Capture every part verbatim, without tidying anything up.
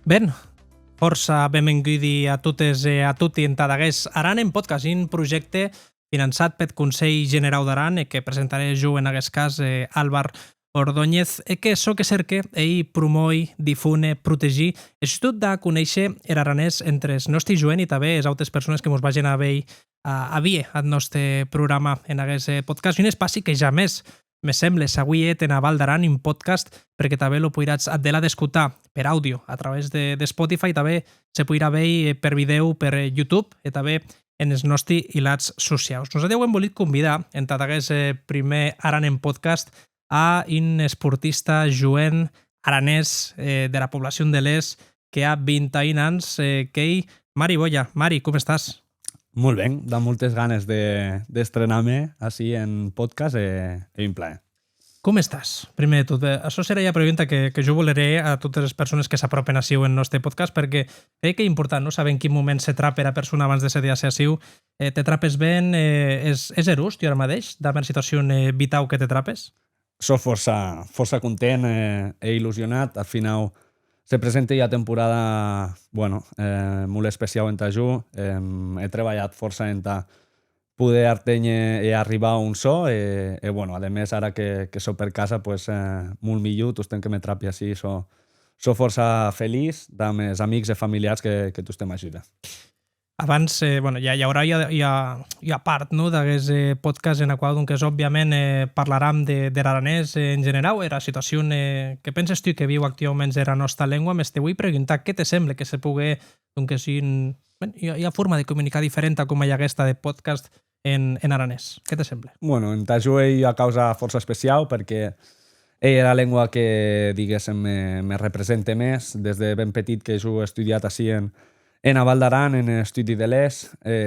Ben, fòrça benvengudi a totes e a toti entad aguest Aran en Podcast, un projècte finançat peth Conselh Generau d'Aran e que presentarè jo en aguest cas, eh, Álvar Ordóñez, e que çò que cerque ei promòir, difóner, protegir e sustot dar a conéisher er aranés entre es nòsti joeni e tanben es autes persones que mos vagen a veir a, a vier ath nòste programa en aguest, eh, podcast. Un espaci que jamès, me semble, s'auie hèt ena Val d'Aran, un podcast, perque tanben lo poiratz ath delà d'escotar per àudio a través de, de Spotify, tanben se poirà veir, eh, per vidèo per, eh, YouTube e tanben enes nòsti hilats sociaus. Nosati auem volit convidar entad aguest, eh, prumèr Aran en Podcast a un esportista joen aranés, eh, dera poblacion de Les, que a vint-e-un ans, eh, qu'ei Mari Boya. Mari, com estàs? Molt ben, damb moltes ganes de, d'estrenar-me ací en podcast e, e un plaer. Com estàs? Prumèr de tot, eh, açò serà ua pregunta que, que jo volerè a totes es persones que s'apròpen aciu en nòste podcast, perque crei qu'ei important, non? Saber en quin moment se trape era persona abans de sediar-se aciu. Eh, te trapes ben? Eh, ès, ès erós, tu, ara madeish, damb era situacion, eh, vitau que te trapes? Sò fòrça, fòrça content, eh, e illusionat. Ath finau, se presente ua temporada, bueno, eh, molt especiau entà jo. Em, è trebalhat fòrça entà poder arténher e arribar a on sò, e, e, bueno, ademès, ara que, que sò per casa, pues, eh, molt milhor, tostemp que me trapi ací, sò, sò fòrça feliç damb es amics e familiars que, que tostemp m'ajuden. Abans, eh, bueno, i a, i aurà ua, ua, ua part, non, d'aguest, eh, podcast ena quau, donques, òbviament, eh, parlaram de, der aranés, eh, en generau, era situacion, eh, que penses tu que viu actuauments era nòsta lengua, mès te voi preguntar qué te semble que se pogue, donques, un, ben, ua, ua forma de comunicar diferenta coma ei aguesta de podcast en, en aranés. Qué te semble? Bueno, entà jo ei ua causa fòrça especiau, perque ei era lengua que, diguéssem, me, me represente mès. Des de ben petit que jo è estudiat ací en, ena Val d'Aran, en estudi de Les, e,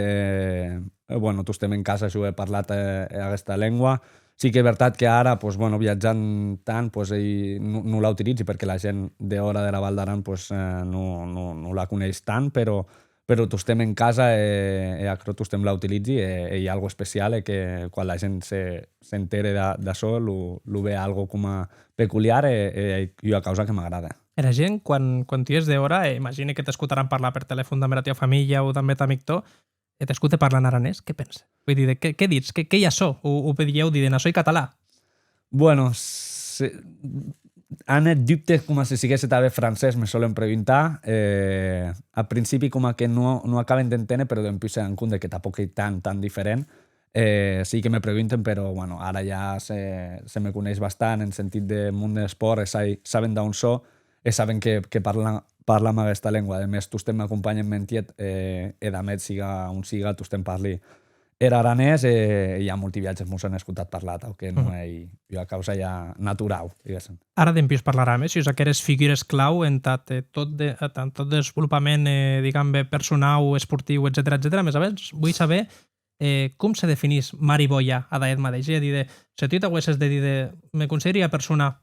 e, bueno, tostemp en casa jo è parlat, eh, aguesta lengua. Sí que ei vertat que ara, pues, bueno, viatjant tant, pues, ei, non, non la utilitzi, perque la gent dehòra dera Val d'Aran, pues, eh, non, non, non la coneish tant, però, però tostemp en casa e, e aquerò tostemp la utilitzi e, e ei algo especial e que quan la gent se, s'entere d'a-, d'açò, lo, lo ve algo coma peculiar e, e ei ua causa que m'agrada. Era gent, quan, quan tu ès dehòra, e imagine que t'escotaràn parlar per telefon damb era tua familha o damb eth amic tò, e t'escote parlar en aranés, qué pense? Voi díder, qué, qué ditz? Qué, qué ei açò? O, o pe dilhèu diden, açò ei català? Bueno, se, an eth dubte coma se siguesse tanben francés, me solen preguntar. Eh, ath principi coma que non, non acaben d'enténer, però dempús se dan compde que tanpòc ei tan, tan diferent. Eh, sí que me pregunten, però, bueno, ara ja se, se me coneish bastant en sentit de mon de espòrt e sai-, saben d'a on sò e saben que, que parla-, parlam aguesta lengua. Ademès, tostemp m'acompanhen mentièt, eh, e damb eth siga on siga, tostemp parli er aranés e, e ja molti viatges mos an escotat parlar, atau que non ei ua causa ja naturau, diguéssem. Ara dempús parlaram, eh, sus aqueres figures clau entath, eh, tot de, entath tot desvolopament, eh, digam, eh, personau, esportiu, etcetèra, etcetèra. Mès abans, voi saber, eh, com se definís Mari Boya ada eth madeish? Ei a díder, se tu t'auesses de díder, me consideri ua persona,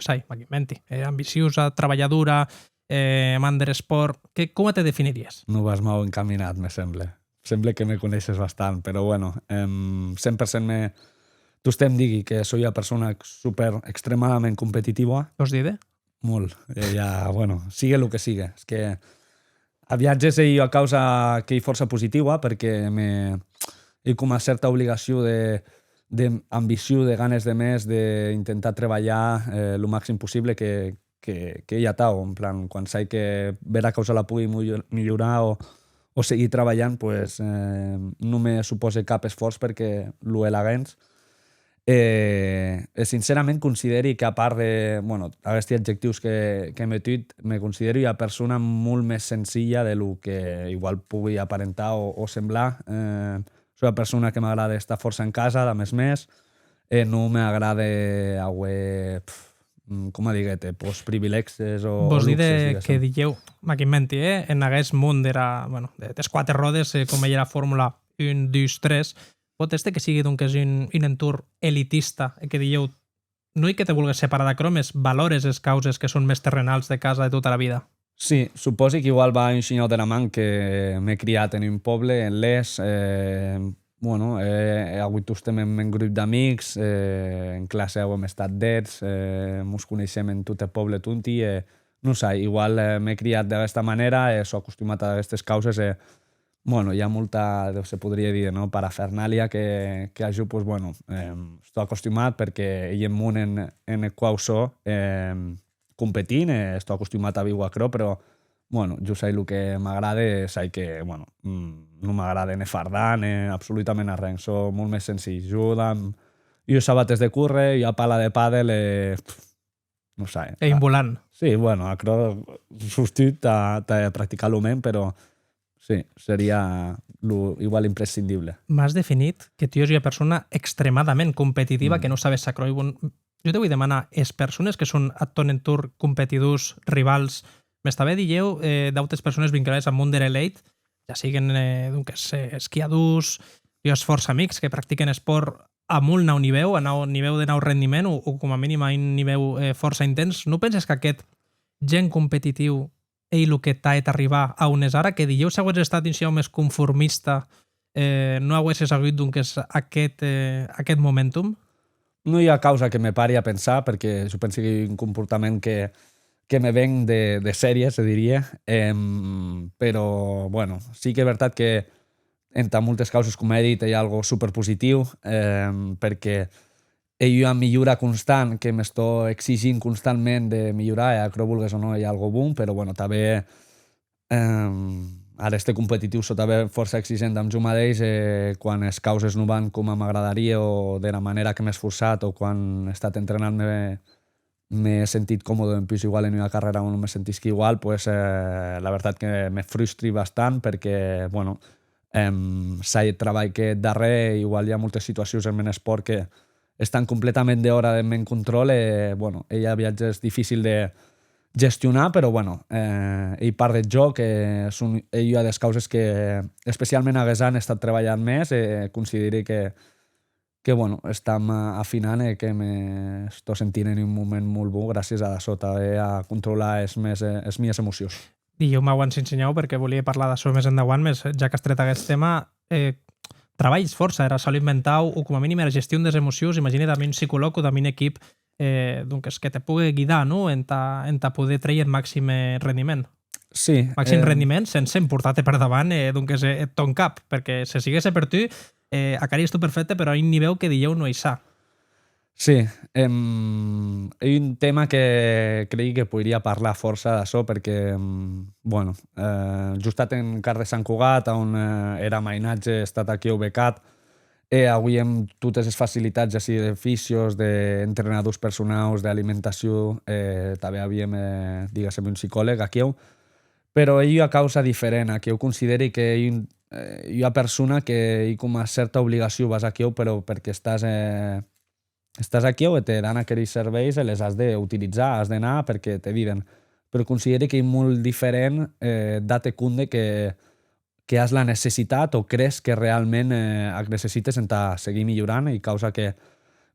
que sai, m'ac inventi, eh, ambiciosa, trabalhadora, eh, amant der espòrt, que, coma te definiries? Non vas mau encaminat, me semble. Semble que me coneishes bastant, però, bueno, em, cent per cent me, tostemp digui que soi ua persona super, extremadament competitiua. Vòs díder? Molt. E ja, bueno, sigue lo que sigue. Es que a viatges ei ua causa qu'ei fòrça positiua, perque me, ei coma cèrta obligacion de, de ambicion, de ganes de mès, d'intentar trebalhar, eh, lo maxim possible, que, que, qu'ei atau, en plan, quan sai que bèra causa la pogui molho-, milhorar o, o seguir trabalhant, pues, eh, non me supòse cap esfòrç perque lo hè laguens. E, e sincerament consideri que, a part de, bueno, aguesti adjectius que, qu'è metut, me consideri ua persona molt mès senzilha de lo que igual pogui aparentar o, o semblar. Eh, soi ua persona que m'agrade estar fòrça en casa, damb es mès, e non m'agrade auer, pf, mm, coma diguete, pues, privilègis o, o luxes, diguéssem. Vòs díder que dilhèu, m'ac inventi, eh, en aguest mon dera, bueno, de, des quate ròdes, eh, coma ei era Formula un, dus, tres, pòt èster que sigue, donques, un, un entorn elitista e que dilhèu non ei que te volgues separar d'aquerò, mès valores es causes que son mès terrenals de casa de tota era vida. Sí, supòsi qu'igual va un shinhau dera man que m'è criat en un pòble, en Les, eh, bueno, eh, è agut tostemp eth mèn grup d'amics, eh, en classe auem estat dètz, eh, mos coneishem en tot eth pòble tonti, e non sai, igual, eh, m'è criat d'aguesta manèra e sò acostumat ad aguestes causes e, bueno, i a molta, se podrie díder, no, parafernàlia que, que a jo, pues, bueno, eh, estò acostumat perque ei eth mon en, en eth quau sò, eh, competint e estò acostumat a víuer aquerò, però, bueno, jo sai lo que m'agrade e sai que, bueno, mm, non m'agrade ne fardar ne absolutament arren, sò molt mès senzilh. Jo damb ues sabates de córrer, ua pala de pàdel e, pff, non sai. E un volant. Sí, bueno, aquerò sustot tà, tà practicar lo mèn, però sí, seria lo igual imprescindible. M'as definit que tu ès ua persona extremadament competitiva, mm, que non sabes s'aquerò ei bon. Jo te voi demanar, es persones que son ath tòn entorn, competidors, rivals, mès tanben dilhèu, eh, d'autes persones vinculades ath mon der eleit, ja siguen, eh, donques, eh, esquiadors, jo as fòrça amics que practiquen espòrt a molt naut nivèu, a naut nivèu de naut rendiment, o, o coma minim a un nivèu, eh, fòrça intens. Non penses qu'aqueth gen competitiu ei lo que t'a hèt arribar a on ès ara, que dilhèu s'auesses estat un shinhau mès conformista, eh, non auesses agut, donques, aqueth, eh, aqueth momentum? Non ei ua causa que me pari a pensar, perque jo pensi qu'ei un comportament que, que me ven de, de sèrie, se dirie. Em, però, bueno, sí que ei vertat que entà moltes causes, coma è dit, ei algo superpositiu, em, perque ei ua milhora constant, que m'estò exigint constantment de milhorar, e aquerò, volgues o non, ei algo bon, però, bueno, tanben, em, ar èster competitiu, sò tanben fòrça exigent damb jo madeish, e quan es causes non van coma m'agradarie o dera manèra que m'è esforçat, o quan è estat entrenant-me m'è sentit còmode, dempús igual en ua carrèra on non me sentisqui igual, pues, eh, la vertat que me frustri bastant, perque, bueno, em, sai eth trabalh qu'è hèt darrèr, e igual i a moltes situacions en mèn espòrt que estan completament dehòra deth mèn contròl e, bueno, ei a viatges dificil de gestionar, però, bueno, eh, ei part deth jòc, e son, ei ua des causes que, especialment aguest an, è estat trebalhant mès e consideri que, que, bueno, estam, eh, afinant e que me estò sentint en un moment molt bon gràcies ad açò, tanben a controlar es mès, eh, es mies emocions. Dilhèu m'auan ensenhau, perque volie parlar d'açò mès endauant, mès ja qu'as tret aguest tèma, eh, trabalhes fòrça era salut mentau, o coma minim era gestion des emocions, imagini damb un psicològ o damb un equip, eh, donques, que te pogue guidar, non? Entà, entà poder trèir eth maxim, eh, rendiment. Sí, maxim, eh, rendiment, sense emportar-te per davant, eh, donques, eh, eth tòn cap, perque se siguesse per tu, eh, ac haries tot perfècte, però a un nivèu que dilhèu non ei sa. Sí, em, ei un tèma que creigui que poiria parlar fòrça d'açò, perque, em, bueno, eh, jo è estat en Car de Sant Cugat, a on, eh, èra mainatge, è estat aquiu becat, e auíem totes es facilitats, ja sigue de fisios, d'entrenadors personaus, d'alimentacion, e tanben auíem, eh, diguéssem, un psicòleg aquiu. Però ei ua causa diferent, aquiu consideri que ei un, eh, ua persona que ei coma cèrta obligacion, vas aquiu, però perque estàs, eh, estàs aquiu e te dan aqueri serveis e les as d'utilizar, as d'anar perque te diden. Però consideri qu'ei molt diferent, eh, dar-te compde que, que as la necessitat o cres que realment, eh, ac necessites entà seguir milhorant, e causa que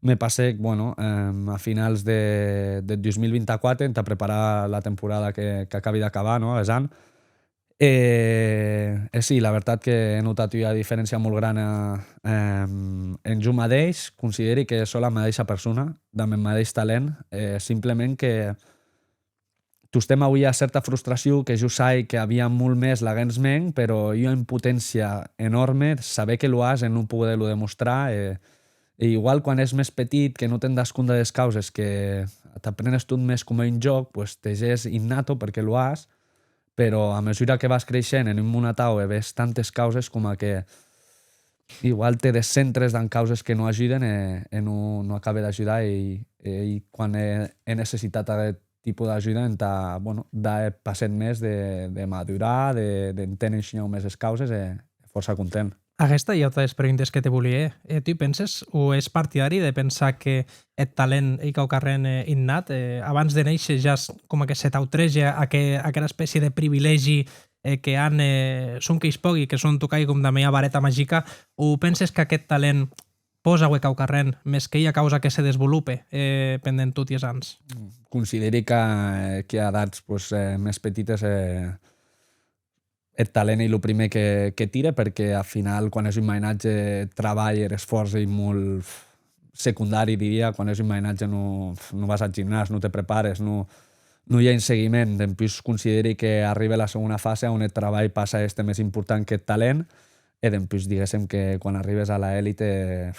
me passèc, bueno, em, a finals de, de dos mil vint-e-quatre, entà preparar la temporada que, qu'acabi d'acabar, non? Aguest an. E, e sí, la vertat que è notat ua diferéncia molt grana, em, en jo madeish. Consideri que sò la madeisha persona, damb eth madeish talent, e simplement que tostemp auia cèrta frustracion, que jo sai que auia molt mès laguens mèn, però ua impoténcia enòrme, saber que lo as e non poder-lo demostrar, e, e igual quan ès mès petit, que non te'n das compde des causes, que t'aprenes tot mès coma un jòc, pues, te ges innato perque lo as, però a mesura que vas creishent en un mon atau e ves tantes causes coma que igual te descentres damb causes que non ajuden e, e non, non acabe d'ajudar, e, e ei quan è, è necessitat aguest tipo d'ajuda entà, bueno, dar eth passet mès de, de madurar, de, d'enténer un shinhau mès es causes, e, e fòrça content. Aguesta ei auta des preguntes que te volie hèr. E tu penses, o ès partidari de pensar que eth talent ei quauquarren, eh, innat? Eh, abans de néisher ja s-, coma que se t'autrege aqu-, aquera espècie de privilègi, eh, que an, eh, sonque es pògui, que son tocadi com damb ua vareta magica, o penses qu'aqueth talent pòs auer quauquarren, mès qu'ei ua causa que se desvolope, eh, pendent toti es ans? Consideri que, eh, qu'a edats, pues, eh, mès petites, eh, eth talent ei lo prumèr que, que tire, perque, ath final, quan ès un mainatge, eth trabalh, er esfòrç ei molt secondari, diria. Quan ès un mainatge, non, non vas ath gimnàs, non te prepares, non, non i a un seguiment. Dempús consideri que arribe la segona fase a on eth trabalh passa a èster mès important qu'eth talent, e dempús diguéssem que quan arribes a la élite,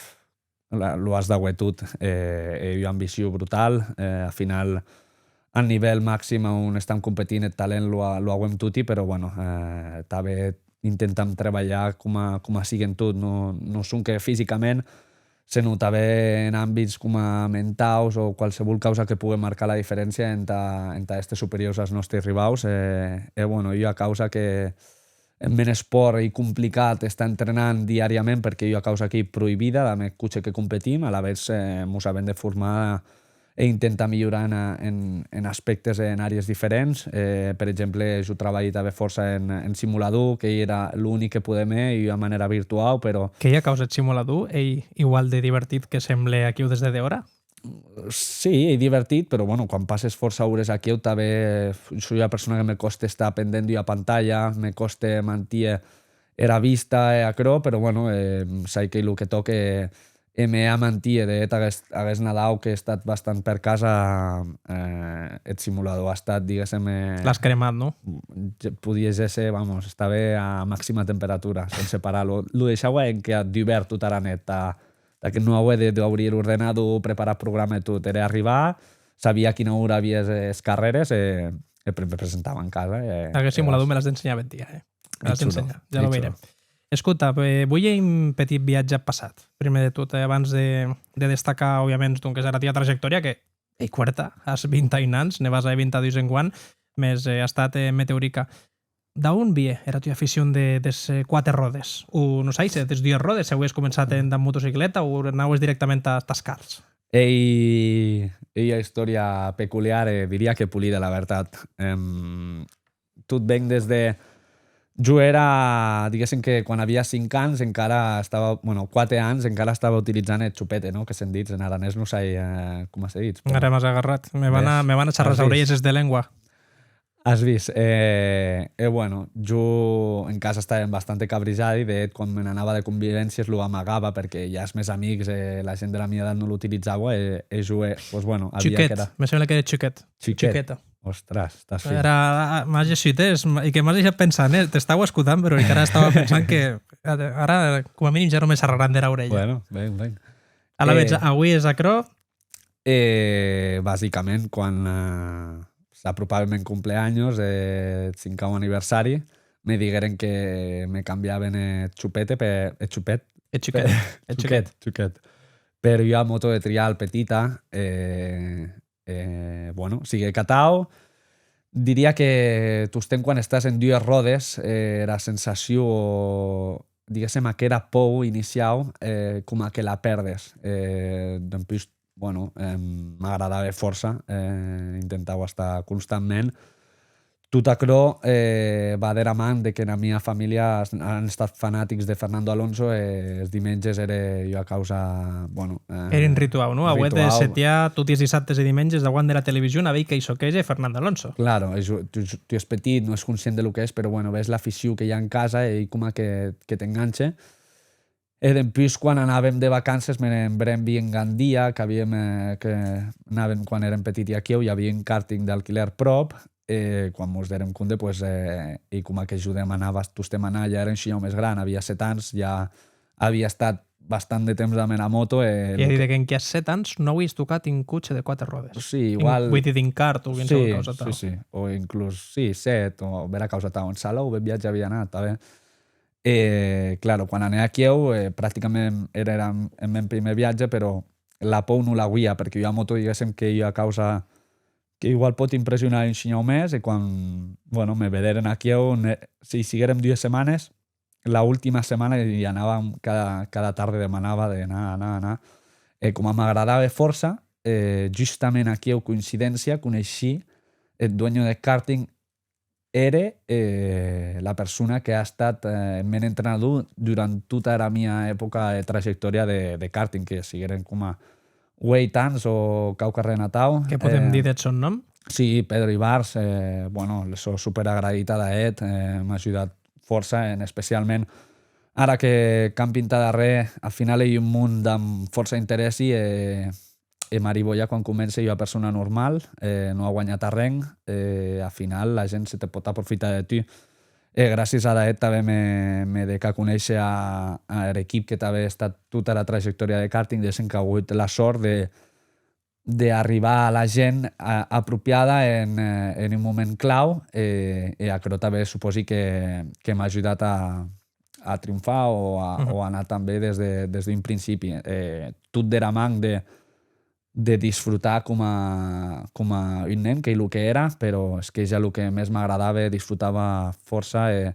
la, lo as d'auer tot, e, e ua ambicion brutal. Eh, ath final, a nivèl maxim a on estam competint, eth talent lo, a- lo auem toti, però, bueno, eh, tanben intentam trebalhar coma, coma siguen tot, non, non sonque fisicament, senon tanben en ambits coma mentaus o qualsevol causa que pogue marcar la diferéncia entà, entà èster superiors as nòsti rivaus. E, e, bueno, ua causa que en mèn espòrt ei complicat estar entrenant diàriament perque ei ua causa qu'ei proïbida damb eth coche que competim, alavetz, eh, mos avem de formar e intentar milhorar en, en, en aspèctes e en àrees diferents. Eh, per exemple, jo trabalhi tanben fòrça en, en simulador, qu'ei era, l'unic que podem hèr, ua manèra virtuau, però Qu'ei ua causa eth simulador, ei igual de divertit que semble aquiu des de dehòra? Sí, ei divertit, però, bueno, quan passes fòrça ores aquiu, tanben soi ua persona que me còste estar pendent d'ua pantalha, me còste mantier era vista e aquerò, però, bueno, eh, sai qu'ei lo que tòque, e me a mantier. De hèt, aguest, aguest Nadau qu'è estat bastant per casa, eh, eth simulador a estat, diguéssem, eh, L'as cremat, non? Podie èsser, vamos, estave a maxima temperatura, sense parar. Lo, lo deishaua enquia dubèrt tota era net, tà, tà que non auer de, d'aurir ordenador, preparar programa e tot. Ère arribar, sabia a quina ora avies es carrères e, e pre-, me presentava en casa. E, Aguest e simulador vas. Me l'as d'ensenhar bèth dia, eh? Me l'as Ei chulo, d'ensenhar, ja ei lo veirem. Chulo. Escota, eh, voi hèr un petit viatge ath passat, prumèr de tot, eh, abans de, de destacar, òbviament, donques, era tua trajectòria, que ei cuerta, as vint-e-un ans, ne vas a vint-e-dus enguan, mès, eh, a estat, eh, meteorica. D'a on vie era tua aficion de, des, eh, quate ròdes? O, non sai se des dues ròdes, se auies començat en, damb motocicleta o anaues dirèctament tàs, tàs cars? Ei, ei ua istòria peculiar e diria que polida, la vertat. Em, tot ven des de... Jo era, diguéssem que quan avia cinc ans encara estava, bueno, quate ans, encara estava utilizant eth chupete, no? Que se'n ditz en aranés, non sai, eh, coma se ditz, però Ara m'as agarrat. Me van a, Ves? Me van a charrar As es aurelhes vist? Es de lengua. As vist? Eh, e, bueno, jo en casa estàvem bastant cabrisadi, de hèt, quan me n'anava de convivéncies lo amagava, perque ja es mèns amics e la gent de la mia edat non l'utilizaua, e, e jo, eh, pues, bueno, avia Chuquet, aquera me sembla qu'ère Chuquet. Chuquet. Chuqueta. Ostras, estàs fin. Ara, m'as gessut, eh? E que m'as deishat pensant, eh? T'estaua escotant, però encara estaua pensant que ara, ara, coma minim, ja non me sarraràn dera aurelha. Bueno, ben, ben. Alavetz, eh, auies aquerò? E, basicament, quan, eh, s'apropava eth mèn cumpleaños, eh, eth cincau aniversari, me digueren que me cambiaven eth chupete per, eth chupet? Eth chuquet. Per, eth chuquet, chuquet. Per ua moto de trial petita, e, e, bueno, siguec atau. Diria que tostemp quan estàs en dues ròdes, eh, era sensacion, diguéssem, aquera pòur iniciau, eh, coma que la pèrdes. Eh, dempús, bueno, em, m'agradave fòrça, eh, intentaua estar constantment. Tot aquerò, eh, va dera man de que ena mia familha as-, an estat fanatics de Fernando Alonso, e es dimenges ère ua causa, bueno, eh, Ère un rituau, non? Auer de rituau. Setiar toti es dissabtes e dimenges dauant dera television a veir qué soquege Fernando Alonso. Claro, es, tu, tu es petit, non es conscient de lo que es, però, bueno, ves l'aficion que i a en casa e ei coma que, que t'enganche. E dempús, quan anàvem de vacances, me'n brembi en Gandia, qu'avíem, eh, que anàvem quan èrem petiti aquiu, i avia un karting d'alquilèr pròp, e quan mos dèrem compde, pues, eh, ei coma que jo demanava tostemp anar, ja ère un shinhau mès gran, avia sèt ans, ja avia estat bastant de temps damb era moto, e... Ei a díder que enquia sèt ans non auies tocat un coche de quate ròdes. Sí, igual. Vull dir, d'un kart o quinsevolh causa atau. Sí, sí, o inclús, sí, sèt, o bèra causa atau. En Salou, bèth viatge avia anat, tanben. E, claro, quan anè aquiu, eh, practicament ère, ère eth mèn prumèr viatge, però la pòur non l'auia, perque ua moto, diguéssem, qu'ei ua causa que igual pòt impressionar un shinhau mès, e quan, bueno, me vederen aquiu, ne, se i siguérem dues setmanes, la ultima setmana i anàvem cada, cada tarde demanava d'anar, anar, anar. E coma m'agradave fòrça, eh, justament aquiu, coincidéncia, coneishí eth dueño de karting ère, eh, la persona que a estat, eh, eth mèn entrenador durant tota era mia epòca e trajectòria de, de karting, que sigueren coma ueit ans o quauquarren atau. Que podem, eh, díder eth sòn nom? Sí, Pedro Ibars, eh, bueno, le sò superagraït ad eth, eh, m'a ajudat fòrça, en especialment ara que campi entà darrèr, ath final ei un mon damb fòrça interèssi e, e Mari Boya, quan comence, ei ua persona normal, eh, non a guanhat arren, e ath final la gent se te pòt aprofitar de tu. E gràcies ad eth tanben me, me dec a conéisher a, a er equip que tanben a estat tota era trajectòria de karting, diguéssem qu'è agut la sòrt de, d'arribar a la gent a-, apropiada en, eh, en un moment clau, e, e aquerò tanben supòsi que, que m'a ajudat a, a triomfar o a, o a anar tan ben des de, des d'un principi. Eh, tot dera man de, de disfrutar coma, coma un nen, qu'ei lo que èra, però es que ja lo que mès m'agradava, disfrutava fòrça e,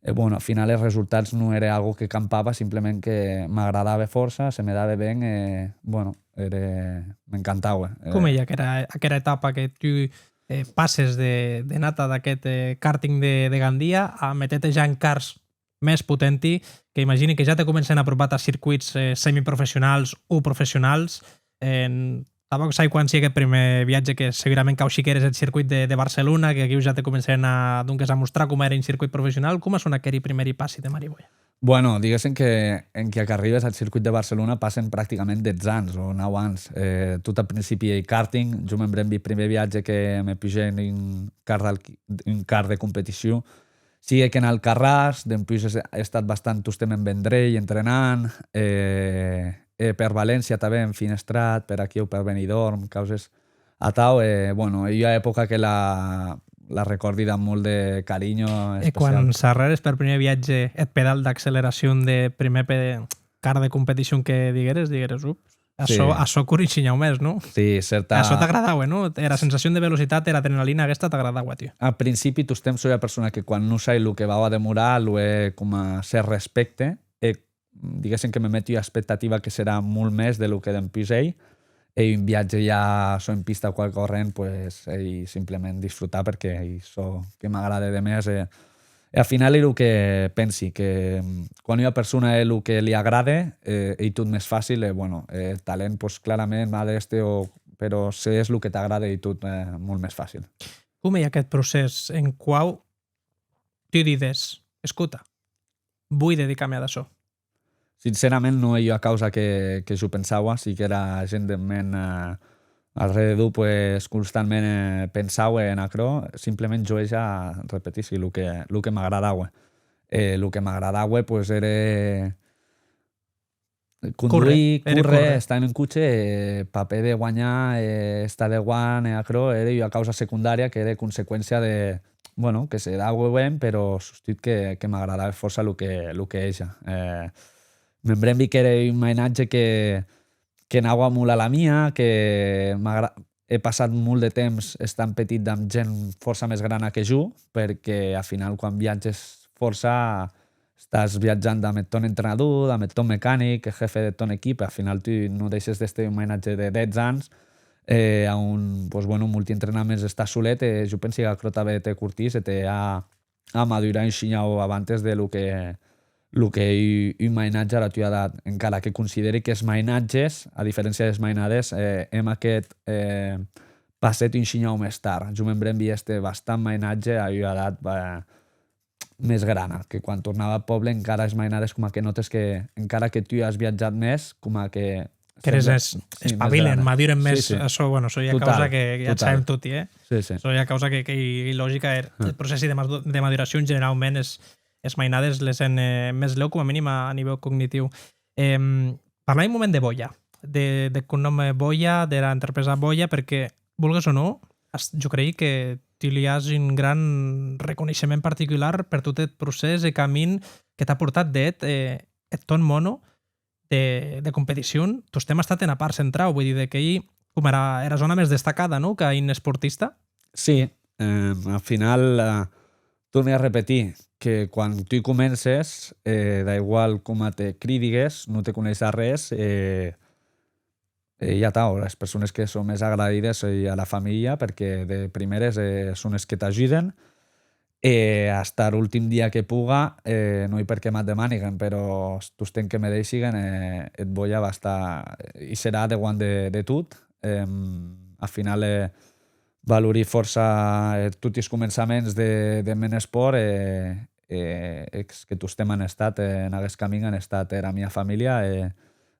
e, bueno, al final es resultats non ère algo que campava, simplement que m'agradava fòrça, se me dava ben e, bueno, ère, m'encantaue. Eh, Com ei aquera, aquera etapa que tu, eh, passes de, de nata d'aqueth, eh, karting de, de Gandia a meter-te ja en cars mès potenti, que imagini que ja te comencen a apropar a circuits, eh, semiprofessionals o professionals. En, tanpòc sai quan siguec eth prumèr viatge que segurament qu'auciquères eth circuit de, de Barcelona, que aquiu ja te comencen a, donques, a mostrar coma ère un circuit professional. Coma son aqueri prumèri passi de Mari Boya? Bueno, diguéssem que enquia qu'arribes ath circuit de Barcelona passen practicament dètz ans o nau ans. Eh, tot ath principi ei karting. Jo me'n brembi eth prumèr viatge que me pugè en un car d'alqui-, un car de competicion. Siguec en Alcarràs, dempús è, è estat bastant tostemp en Vendrell, entrenant, e, e per València tanben, en Finestrat, per aquiu, per Benidorm, causes atau, e, bueno, ei ua epòca que la, la recòrdi damb molt de carinyo especial. E quan sarrères per prumèr viatge eth pedal d'acceleracion de prumèr pe-, car de competicion que diguères, diguères, ups, açò, sí, açò cor un shinhau mès, non? Sí, certa. Açò t'agradaue, non? Era sensacion de velocitat, era adrenalina aguesta t'agradaue a tu? Ath principi, tostemp soi ua persona que quan non sai lo que vau a demorar, lo è coma cèrt respècte, e diguéssem que me meti ua expectativa que serà molt mès de lo que dempús ei, e un viatge ja sò en pista o quauquarren, pues, ei simplement disfrutar, perque ei çò que m'agrade de mès, e, e ath final ei lo que pensi, que, mm, quan ua persona hè lo que li agrade, eh, ei tot mès facil, e, bueno, eh, eth talent, pues, clarament, a d'èster, o, però se és lo que t'agrade, ei tot, eh, molt mès facil. Com ei aqueth procès en quau tu dides: «Escota, voi dedicar-me ad açò»? Sincerament, non ei ua causa que, que jo pensaua, si qu'era gent deth mèn, eh, arrededor, pues, constantment, eh, pensaue en aquerò, simplement jo ja repetissi lo que, lo que m'agradaue. E lo que m'agradaue, pues, ère conduir, córrer, córrer, estar en un coche, e papèr de guanhar, e estar deuant, e aquerò, ère ua causa secondària qu'ère conseqüéncia de, bueno, que se daue ben, però sustot que, que m'agradaue fòrça lo que, lo que hèja. Eh, me'n brembi qu'ère un mainatge que, que anaua molt a la mia, que m'agra-, è passat molt de temps estant petit damb gent fòrça mès grana que jo, perque, ath final, quan viatges fòrça, estàs viatjant damb eth tòn entrenador, damb eth tòn mecanic, eth jefe deth tòn equip, e ath final tu non dèishes d'èster un mainatge de dètz ans, eh, a on, pues, bueno, molti entrenaments estàs solet, e jo pensi qu'aquerò tanben te cortís e te a amadurar un shinhau abantes de lo que, lo que ei un mainatge ara tua edat, encara que consideri qu'es mainatges, a diferéncia des mainades, eh, èm aqueth, eh, passet un shinhau mès tard. Jo me'n brembi èster bastant mainatge a ua edat, eh, mès grana, que quan tornava ath pòble encara es mainades coma que nòtes que, encara que tu as viatjat mès, coma que Qu'eres, sembla, es-, sí, mès espabilen, grana, maduren mès, sí, sí. Açò, bueno, açò ei ua causa que ja sabem toti, eh? Sí, sí. Açò ei ua causa que, qu'ei logica, er, eth procèssi de madu-, de maduracion, generaument, es, es mainades les hèn, eh, mès lèu, coma minim a, a nivèu cognitiu. Em, parlar un moment de Boya, de, de cognom, eh, Boya, dera entrepresa Boya, perque, volgues o non, as, jo crei que tu li as un gran reconeishement particular per tot eth procès e camin que t'a portat deth, eh, eth tòn mono de, de competicion, tostemp a estat ena part centrau, voi díder qu'ei coma era, era zòna mès destacada, non?, qu'a un esportista. Sí, eh, ath final, eh, torni a repetir que quan tu comences, eh, da igual coma te cridigues, non te coneis arrés, eh, e ja tau, las persones que son mès agradides ei a la familha, perque de primères, eh, son es que t'ajuden, e hasta er ultim dia que puga, eh, non ei perque m'ac demaniguen, però tostemp que me deishiguen, eh, eth Boya va estar, i serà deuant de, de tot. Em, ath final, eh, valori fòrça, eh, toti es començaments de, de mèn espòrt, e, e es que tostemp an estat, eh, en aguest camin an estat era mia familha, e,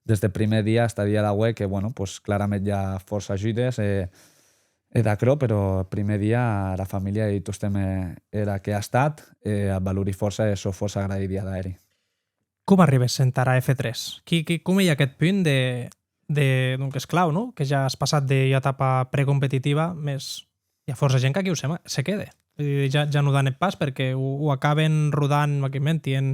des de prumèr dia hasta dia d'aué, que, bueno, pues, clarament i a fòrça ajudes, e, e d'aquerò, però prumèr dia era familha ei tostemp, eh, era que a estat, e ac valori fòrça e sò fòrça agraït dia d'èri. Com arribes entara F tres? Qui, qui, com ei aqueth punt de, de, donques, clau, non? Que ja as passat de ua etapa precompetitiva, mès i a fòrça gent qu'aquiu se ma-, se quede. Vull dir, ja, ja non dan eth pas, perque o, o acaben rodant, m'ac inventi, en,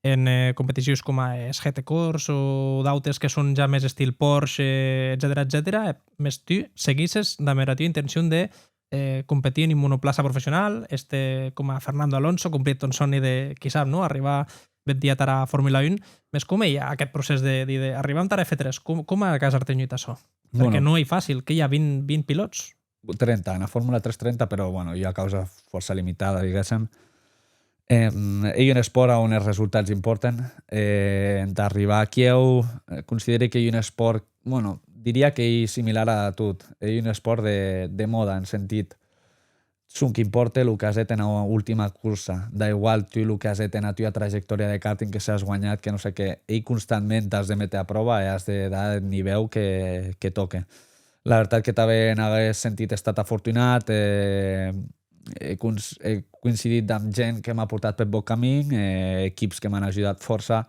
en, eh, competicions coma es G T Course o d'autes que son ja mès estil Porsche, etcetèra, etcetèra, e, mès tu seguisses damb era tua intencion de, eh, competir en un monoplaça professional, èster coma Fernando Alonso, complir eth tòn sòni de, qui sap, non? Arribar bèth dia tara Formula un. Mès com ei aqueth procès de, de, de arribar entara F tres? Com, com ac as artenhut açò? Perque, bueno, non ei facil, que i a vint, vint pilòts. Trenta, ena Formula tres trenta, però, bueno, ei ua causa fòrça limitada, diguéssem. Em, ei un espòrt a on es resultats impòrten. E entà arribar aquiu, eh, consideri qu'ei un espòrt, bueno, diria qu'ei similar a tot. Ei un espòrt de, de mòda, en sentit, sonque impòrte lo qu'as hèt ena ultima corsa. Dà igual tu lo qu'as hèt ena tua trajectòria de karting, que s'as guanhat, que non sé qué. Ei constantment t'as de méter a pròva e as de dar eth nivèu que, que tòque. La vertat que tanben en aguest sentit è estat afortunat, e, e cons-, è coincidit damb gent que m'a portat peth bon camin, e equips que m'an ajudat fòrça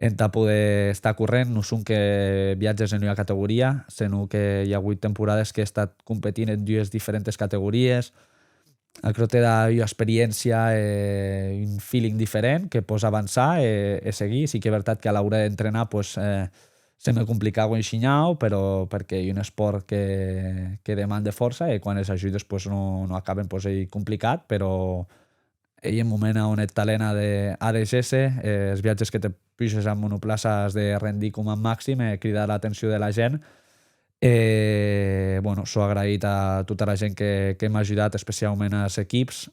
entà poder estar corrent. Non sonque viatges en ua categoria, senon que i a agut temporades qu'è estat competint en dues diferentes categories. Aquerò te da ua experiéncia e un feeling diferent que pòs avançar e, e seguir. Sí que ei vertat que a l'ora d'entrenar, pues, eh, se me complicava un shinhau, però perque ei un espòrt que, que demande fòrça e quan es ajudes, pues, non, non acaben, pues, ei complicat, però ei un moment a on eth talent a de, a de gésser, eh, es viatges que te puges en monoplaça as de rendir coma màxim e cridar l'atencion de la gent. E, bueno, sò agraït a tota era gent que, que m'a ajudat, especiaument as equips,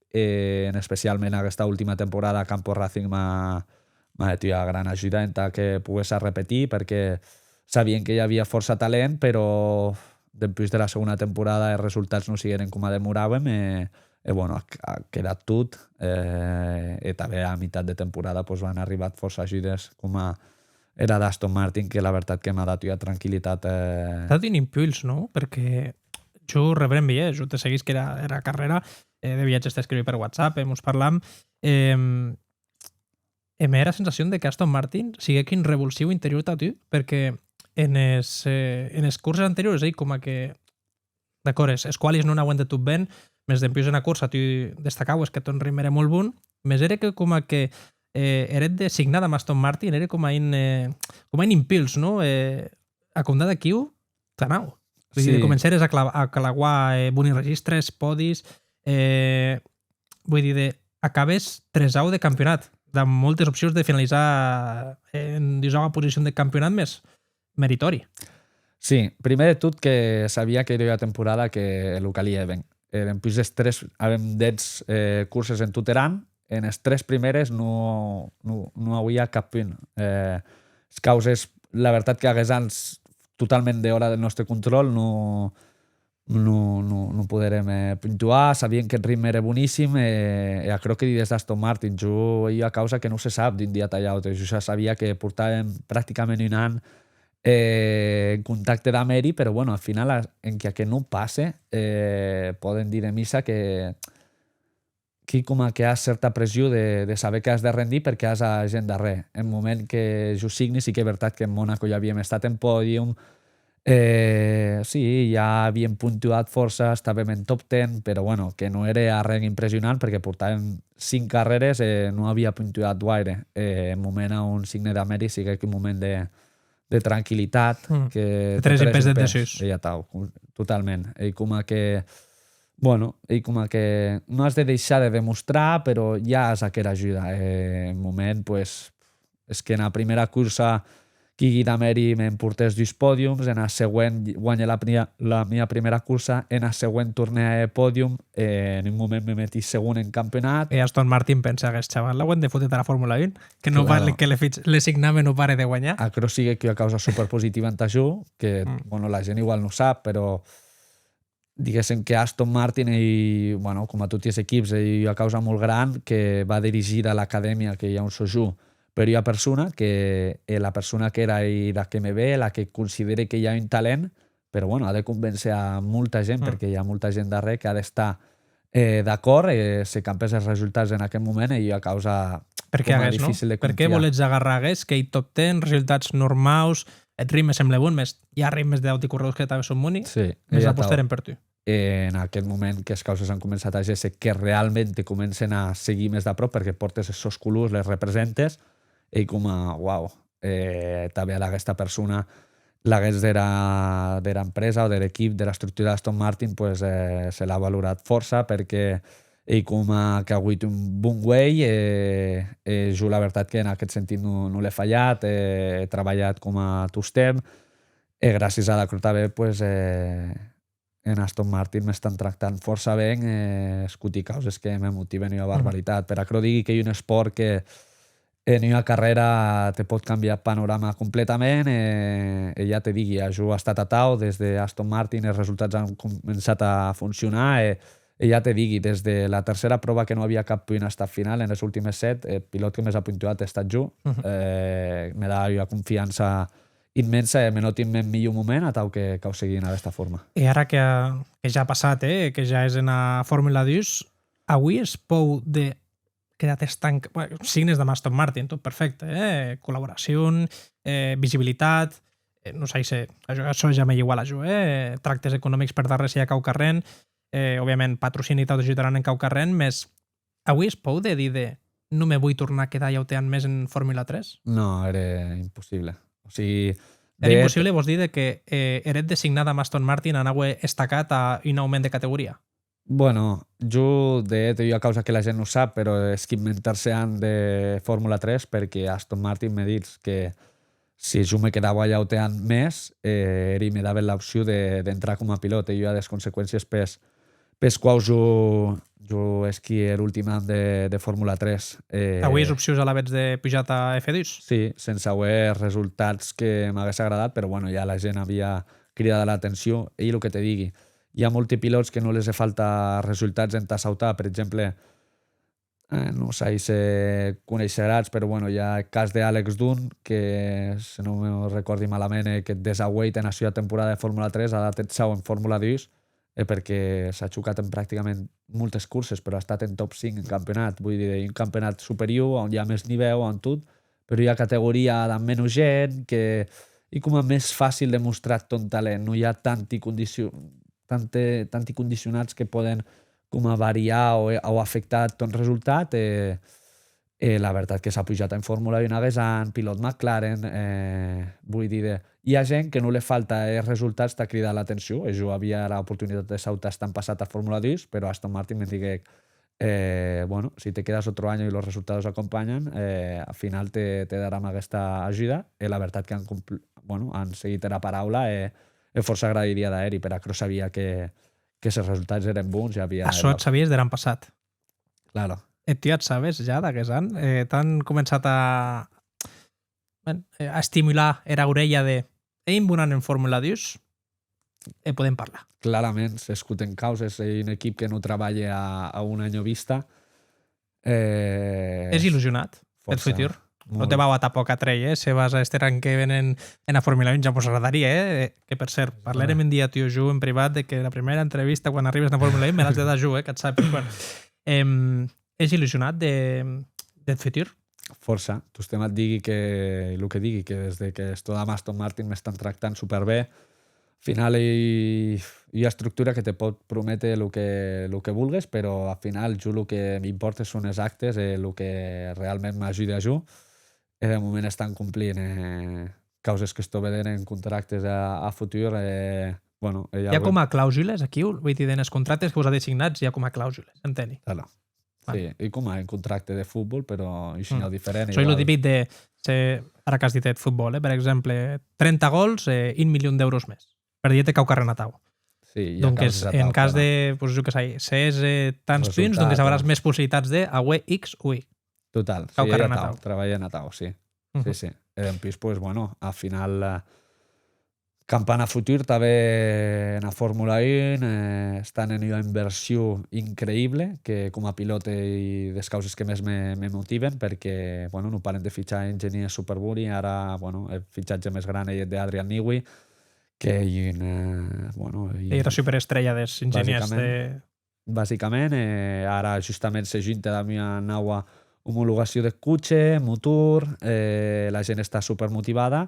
e en especialment aguesta ultima temporada Campo Racing m'a, m'a hèt ua gran ajuda entà que poguessa repetir, perque sabien que i avia fòrça talent, però dempús dera segona temporada es resultats non sigueren coma demoràuem e, e, bueno, ac-, ac quedat tot, eh, e tanben a mitat de temporada, pues, m'an arribat fòrça ajudes, coma era d'Aston Martin, que la vertat que m'a dat ua tranquillitat, eh. T'a dat un impuls, non? Perque jo rebrembi, eh, jo te seguisqui era, era carrèra, eh, de viatges t'escrivi per WhatsApp, e mos parlam, em, e m'è era sensacion de que Aston Martin siguec un revulsiu interior tà tu, perque enes, eh, enes corses anteriores, ei coma que, d'acòrd, es, es qualis non anauen de tot ben, mès dempús ena corsa tu destacaues qu'eth tòn ritme ère molt bon, mès ère que coma que, eh, er hèt de signar damb Aston Martin ère coma un, eh, coma un impuls, non? Eh, a compdar d'aquiu, tanau. Vull dir, sí, comencères a cla-, a clauar, eh, boni registres, pòdis, eh, vull dir, de, acabes tresau de campionat, damb moltes opcions de finalizar en dusau posicion de campionat, mès meritòri. Sí, prumèr de tot que sabia qu'ère ua temporada que lo calie ben. E dempús es tres, avem dètz, eh, corses en tot er an, enes tres prumères non, non, non auia cap punt. Eh, es causes, la vertat que aguest an, totalment dehòra deth nòste contròl, non, non, non, non poderem, eh, puntuar. Sabien qu'eth ritme ère boníssim e, e aquerò que dides d'Aston Martin, jo, ei ua causa que non se sap d'un dia tà l'aute. Jo ja sabia que portàvem practicament un an, eh, en contacte damb eri, però, bueno, al final, a-, enquia que non passe, eh, pòden díder missa que, que coma que as cèrta pression de, de saber qu'as de rendir perque as a gent darrèr. En moment que jo signi, sí que ei vertat que en Mónaco ja havíem estat en pòdium, eh, sí, ja havíem puntuat fòrça, estàvem en top ten, però, bueno, que non ère arren impressionant perque portàvem cinc carrères e non avia puntuat guaire. E en moment a on signe damb eri siguec un moment de, de tranquillitat, mm, que te tres un pes deth dessús. Ei atau, totalment. Ei coma que, bueno, ei coma que non as de deishar de demostrar, però ja as aquera ajuda. E en moment, pues, es que ena prumèra corsa quigui damb eri, m'emportè dus pòdiums, ena següent guanhe la pri-, la mia prumèra corsa, ena següent tornè a hèr pòdium, e en un moment me meti segon en campionat. E Aston Martin pense: aguest chaval l'auem de fóter tara Formula un, que non, clar, val que le fich-, le signam e non pare de guanhar. Aquerò siguec ua causa superpositiva entà jo, que, mm, bueno, la gent igual non sap, però diguéssem que Aston Martin ei, bueno, coma toti es equips, ei ua causa molt gran que va dirigida a l'acadèmia que i a on sò jo, per ua persona que, e la persona qu'èra ei la que me ve, la que considere que i a un talent, però, bueno, a de convéncer a molta gent, mm, perque i a molta gent darrèr que a d'estar, eh, d'acòrd, e se campes es resultats en aqueth moment ei ua causa, perqué coma, aguest, non? Dificil de confiar. Perqué voletz agarrar aguest qu'ei top ten, resultats normaus, eth ritme semble bon, mès i a ritmes d'auti corredors que tanben son boni, sí, mès apostèren per tu. En aqueth moment qu'es causes an començat a gésser, que realment te comencen a seguir mès d'apròp, perque pòrtes es sòns colors, les representes, ei coma, uau, eh, tanben ad aguesta persona, laguens dera, dera empresa o der equip, dera estructura d'Aston Martin, pues, eh, se l'a valorat fòrça, perque ei coma qu'a agut un bon uelh, e, e jo la vertat que en aqueth sentit non, non l'è falhat, e è trabalhat coma tostemp, e gràcies ad aquerò tanben, pues, eh, en Aston Martin m'estan tractant fòrça ben, e escoti causes que me motiven ua barbaritat. Per aquerò digui qu'ei un espòrt que en ua carrèra te pòt cambiar eth panorama completament, e, e ja te digui, a jo a estat atau, des de Aston Martin es resultats an començat a foncionar, e, e ja te digui, des de la tercèra pròva que non avia cap punt a estat final, enes ultimes sèt, eth pilòt que mès a puntuat è estat jo, eh, me da ua confiança immensa, e me nòti en mèn milhor moment, atau que cau seguir en aguesta forma. E ara que, que ja a passat, eh, que ja ès ena Formula dus, auies pòur de quedar-te estanc-, bueno, signes damb Aston Martin, tot perfècte, eh? Collaboracion, eh, visibilitat, eh, non sai se, açò, açò ja m'ei igual a jo, eh? Tractes economics per darrèr se i a quauquarren, eh, òbviament patrocini tau t'ajudaràn en quauquarren, mès auies pòur de díder, non me voi tornar quedar un aute an mès en Formula tres? Non, ère impossible. O sigui, ère de hèt impossible, vòs díder que, eh, er hèt de signar damb Aston Martin anaue estacat a un aument de categoria? Bueno, jo, de hèt, ei ua causa que la gent non sap, però esquí en mèn tercèr an de Formula tres, perque Aston Martin me ditz que si jo me quedava un aute an mès, eh, eri me daven l'opcion de, d'entrar coma pilòt, e ua des conseqüéncies pes, pes quaus jo, jo esquí er ultim an de, de Formula tres. Eh, auies opcions alavetz de pujar tà F dus? Sí, sense auer resultats que m'aguesse agradat, però, bueno, ja la gent avia cridat l'atencion. Ei lo que te digui, i a molti pilòts que non les hè falta resultats entà sautar. Per exemple, eh, non sai se coneisheratz, però, bueno, i a eth cas de Alex Dunn, que, se non me recòrdi malament, eh, que dètz-e-ueit ena sua temporada de Formula tres a dat eth saut en Formula dus, e perque s'a chocat en practicament moltes curses, però a estat en top cinc en campionat, voi díder, un campionat superior, a on i a mès nivèu, a on tot, però ua categoria damb menos gent, que ei coma mès facil de mostrar eth tòn talent, non i a tanti condicio-, tante, tanti condicionats que pòden coma variar o, o afectar eth tòn resultat, e, e la vertat que s'a pujat en Formula un aguest an, pilòt McLaren, eh, voi díder, i a gent que non le falta es resultats tà cridar l'atencion, e jo avia era oportunitat de sautar estant passat a Formula dus, però Aston Martin me diguec, eh, bueno, si te quedas otro año y los resultados acompañan, eh, al final te, te daram aguesta ajuda, e la vertat que an compl-, bueno, an seguit era paraula, e, e fòrça agraït a eri, per aquerò sabia que, que se resultats èren bons, ja avia... Açò eth sabies der an passat. Claro. E tu ja sabes, ja, d'aguest an, eh, t'an començat a, ben, eh, a estimular era aurelha de, ei un bon an en Formula dus, e podem parlar. Clarament, s'escoten causes, ei un equip que non trabalhe a, a un an vista. Eh, ès illusionat peth futur? Non te vau a tapar cap trelh, eh? Se vas a èster an que ven en, ena Formula un, ja mos agradarie, eh? Que, per cert, parlèrem un dia tu e jo en privat de que la prumèra entrevista, quan arribes ena Formula un, me l'as de dar jo, eh? Qu'ac sàpies. Bueno, em, ès illusionat de, deth futur? Fòrça. Tostemp at digui que, lo que digui, que des de que estó damb Aston Martin m'estan tractant superbé. Al final ei ua estructura que te pòt prométer lo que, lo que vulgues, però al final jo lo que m'impòrte son es actes e lo que realment m'ajude a jo. E de moment estan complint, eh, causes que estó vedent en contractes a, a futur, e, bueno, e ja... I a coma clausules aquiu? Voi díder, enes contractes que vos a designats i a coma clausules, enteni? Claro. Vale. Sí, ei coma un contracte de fotbol, però un shinhau diferent. Soi lo típic de, se, ara qu'as dit eth fotbol, eh, per exemple, trenta gòls, eh, un milion d'èuros mès. Per díder-te quauquarren atau. Sí, i a... Donques, causes atau, en cas de, pues, jo que sai, sese tants punts, donques auràs mès possibilitats de auer X o Y. Total, sí, ei atau, trabalhen atau, sí. Sí, sí. E dempús, pues, bueno, al final, eh, Campana futur tanben ena Formula un, eh, estan en ua inversion increïble, que coma pilòt ei des causes que mès me, me motiven, perque, bueno, non paren de fichar engenhièrs superboni, ara, bueno, eth fichatge mès gran ei eth d'Adrian Newey, qu'ei un, eh, bueno, ei Ei era superestrella des engenhièrs basicament, de basicament, e ara justament se junte damb ua naua omologacion deth coche, motor, e la gent està supermotivada.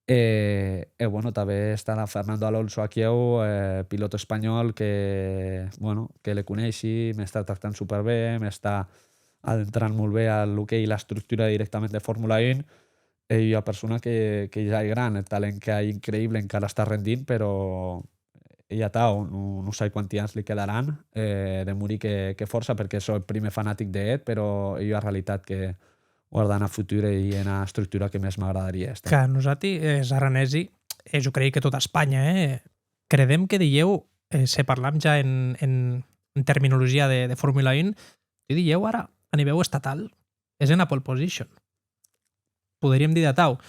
E, e bueno, tanben està Fernando Alonso aquiu, eh, pilòt espanhòl que, bueno, que le coneishi, m'està tractant superbé, m'està adentrant molt bé a lo qu'ei l'estructura directament de Formula un, e ua persona que, que ja ei gran, eth talent qu'a ei increïble, encara està rendint, però ei atau, non, non sai quanti ans li quedaràn, eh, demori que, que fòrça, perque sò eth prumèr fanatic de eth, però ei ua realitat que, guardant a futur, ei ena estructura que mès m'agradarie èster. Clar, nosati, es aranesi, e jo crei que tota Espanha, eh, credem que dilhèu, eh, se parlam ja en, en, en terminologia de, de Formula un, tu dilhèu ara, a nivèu estatal, es ena pole position. Poderíem díder atau.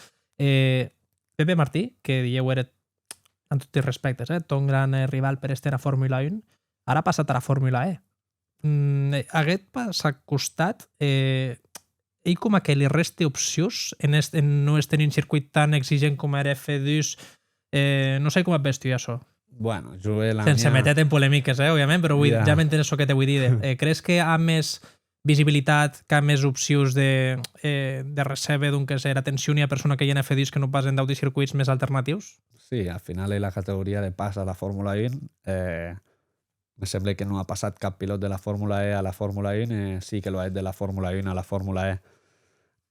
Eh, Pepe Martí, que dilhèu ère, amb toti es respèctes, eh, ton gran, eh, rival per èster a Formula un, ara a passat ara Formula E. Mm, eh, aguest pas a costat, eh, ei coma que li rèste opcions en est-, en non èster en un circuit tan exigent coma er F dus, eh, non sai coma ac ves tu, açò. Bueno, jo e la Sense mia meter-te en polemiques, eh, òbviament, però voi, ja. Ja m'entenes çò que te voi díder. Eh, crees que a mès visibilitat, qu'a mès opcions de, eh, de recéber, donques, era atencion e era persona qu'ei en F dus que non pas en d'auti circuits mès alternatius? Sí, al final ei la categoria de pas a la Formula un. Eh, me semble que non a passat cap pilòt de la Formula E a la Formula un, e sí que lo a hèt de la Formula un a la Formula E.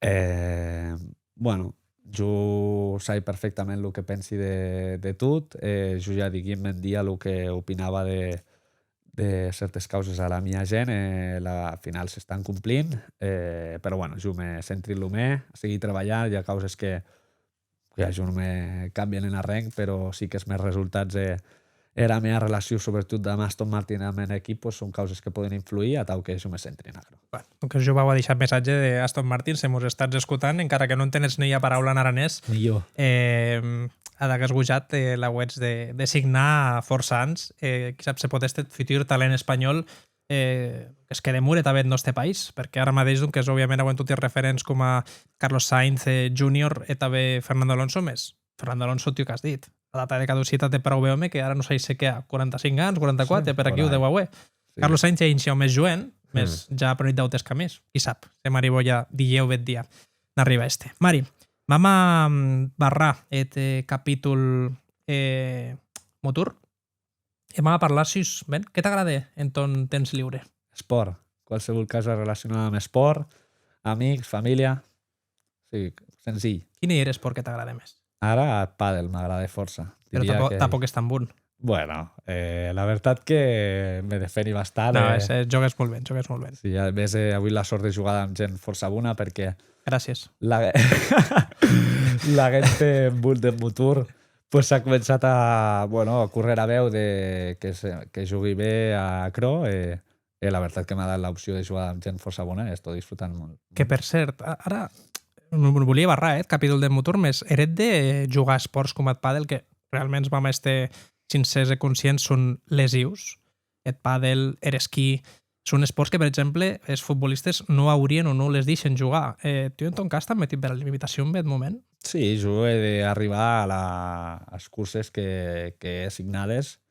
Eh, bueno, jo sai perfectament lo que pensi de, de tot, e jo ja diguí en mèn dia lo que opinava de, de cèrtes causes a la mia gent, e la, al final s'estan complint, eh, però bueno, jo me centri en lo mè, a seguir trebalhant, i a causes que, que a jo non me cambien en arren, però sí qu'es mèns resultats e, e era mea relacion, sobretot damb Aston Martin, damb en equip, pues, son causes que poden influir, atau que jo me centri en aquerò. Bueno, donques jo vau a deishar eth messatge de Aston Martin, se mos estatz escotant, encara que non entenetz ne ua paraula en aranés. Milhor. Eh, ad aguest gojat, eh, l'auetz de, de signar fòrça ans. Eh, qui sap se pòt èster eth futur talent espanhòl, eh, es que demore tanben eth nòste país, perque ara madeish, donques, òbviament, auem toti referents coma Carlos Sainz, eh, Junior e tanben Fernando Alonso, mès Fernando Alonso, tu qu'as dit, la data de caducitat de praube òme, que ara non sai se qu'a quaranta-cinc ans, quaranta-quatre, sí, per aquiu deu auer. Sí. Carlos Sainz ei un shinhau mès joen, mès ja a prenut d'autes camins. Qui sap, se Mari Boya dilhèu bèth dia n'arriba a èster. Mari, vam a, mm, barrar eth, eh, capítol, eh, motor. E vam a parlar sus, ben, qué t'agrade en ton temps liure? Espòrt. Qualsevol causa relacionada amb espòrt, amics, familha. Sí, senzilh. Quin ei er espòrt que t'agrade mès? Ara, eth pàdel m'agrade fòrça. Però diria tampoc, que tampoc és tan bon. Bueno, eh, la vertat que me defeni bastant, no, eh. És, eh, jogues molt ben, jogues molt ben. Sí, a més, eh, avui la sort de jugar amb gent fòrça bona perquè Gràcies. La, la gent en món de motor, pues, s'ha començat a, bueno, a córrer a veu de que se, que jugui bé a aquerò, e, e la vertat que m'ha dat l'opció de jugar amb gent fòrça bona e esto disfrutant molt. Que, per cert, a-, ara, no, no volia barrar, eh, eth capítol de motor, mès er hèt de jugar a espòrts coma eth pàdel, que realment, vam èster sincèrs e conscients, son lesius, eth pàdel, er esquí, son espòrts que, per exemple, es futbolistes non aurien o non les dèishen jugar. Eh, tu, en ton cas, t'an metut bèra limitacion bèth moment? Sí, jo è d'arribar a la, as curses que, que è signades